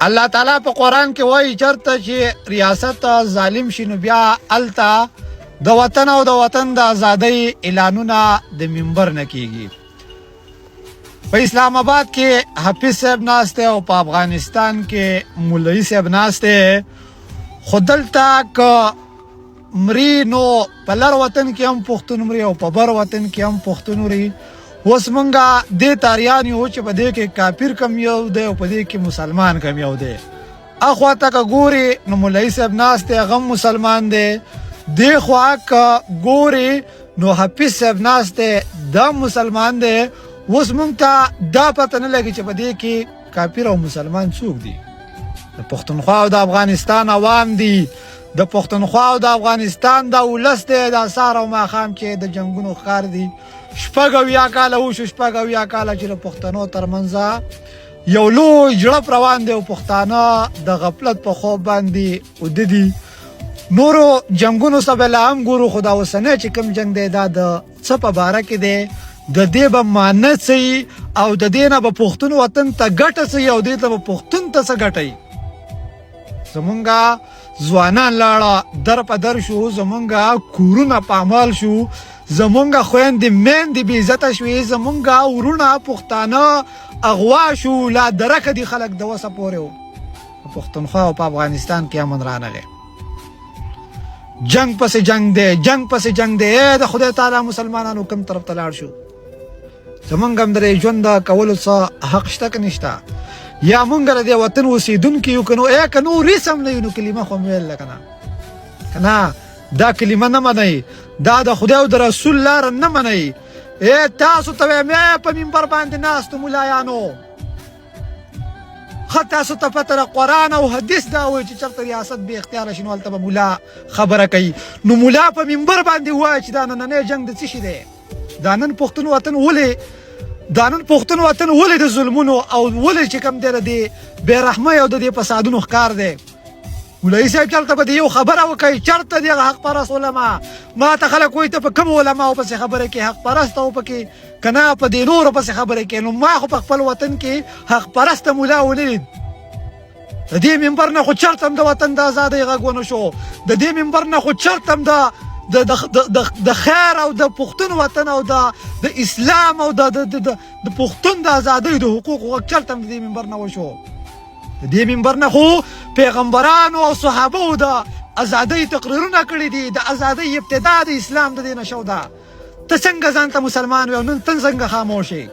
الله تعالی په قرآن کې وایي چرته چې ریاست ظالم شي نو بیا الته د وطن او د وطن د ازادۍ اعلانونه د منبر نه کیږي. په اسلام آباد کې حفیظ صاحب ناست او په افغانستان کې مولوي صاحب ناست، خو دلته که مري نو په لر وطن کې هم پښتون مري او په بر وطن کې هم پښتون مري. اوس مونږه دې تاریان یو چې په دې کې کافر کم یو دی او په دې کې مسلمان کم یو دی. اخوا ته که ګوري نو مولوي صاحب ناست دی، هغه مسلمان دی. دې خوا که ګوري نو حفیظ صاحب ناست دی، دا مسلمان دی. اوس مونږ ته دا پته نه لګي چې په دې کې کافر او مسلمان څوک دي. د پښتونخوا او د افغانستان عوام دي، د پښتونخوا او د افغانستان دا ولس دی، دا سهار او ماښام چې د جنګونو ښکار دي. 76 کاله وشو، 76 کاله چې د پښتنو ترمنځ یو لوی جړپ روان دی او پښتانه د غفلت په خوب باندې اوده دي. نورو جنګونو څه به لا هم ګورو، خو دا اوسنی چې کوم جنګ دی دا د څه په باره کې دی، د دې به معنی څه او د دې نه به پښتون وطن ته ګټه څه او دې ته به پښتون ته څه ګټه وي. زمونږه ځوانان لاړه در په در شو، زمونږه کورونه پامال شو، زمونږه خویندې میندې بې عزته شوې، زمونږه وروڼه پښتانه اغوا شو، لا درکه دي خلک د وسه پورې وو. په پښتونخوا او په افغانستان کې امن رانغی. جنگ پسې جنگ دی، جنگ پسې جنگ دی. د خدای تعالی مسلمانانو کوم طرف ته لاړ شو؟ زمونږ هم د ژوند کولو څه حق شته که نشته؟ یا مونږ د دې وطن اوسېدونکي یو که نو؟ ای که نور هېڅ هم نه یو نو کلمه خو مې ویله که نه؟ که نه دا کلمه نه منئ، دا د خدای او د رسول لاره نه منئ. ای تاسو ته وایم، ای په منبر باندې ناستو ملایانو، ښه تاسو ته پته ده قرآن او حدیث دا وایي چې چېرته ریاست بې اختیاره شي نو هلته به ملا خبره کوي. نو ملا په منبر باندې ووایه چې دا نننی جنګ د څه شي دی؟ دا نن پښتون وطن ولې، دا نن پښتون وطن ولې د ظلمونو او ولې چې کوم دی د دې بې رحمۍ او د دې فسادونو ښکار دی؟ مولوي صاحب چېرته به د یو خبره وکړي؟ چېرته دی هغه حق پرست علما؟ ما ته خلک وایي ته په کومو علماو پسې خبرې کوې، حق پرست او پکې که نه په دې نورو پسې خبرې کوې؟ نو ما خو په خپل وطن کې حق پرسته ملا ونه لید. د دې منبر نه خو چېرته هم د وطن د ازادۍ غږ ونه شو، د دې منبر نه خو چېرته هم د د د د خیر او د پښتون وطن او د د اسلام او د د د د پښتون د ازادۍ د حقوقو غږ چېرته هم د دې منبر نه وشو. د دې منبر نه خو پیغمبرانو او صحابو د ازادۍ تقریرونه کړي دي، د ازادۍ ابتدا د اسلام د دې نه شو ده. ته څنګه ځان ته مسلمان وې او نن ته څنګه خاموش یې؟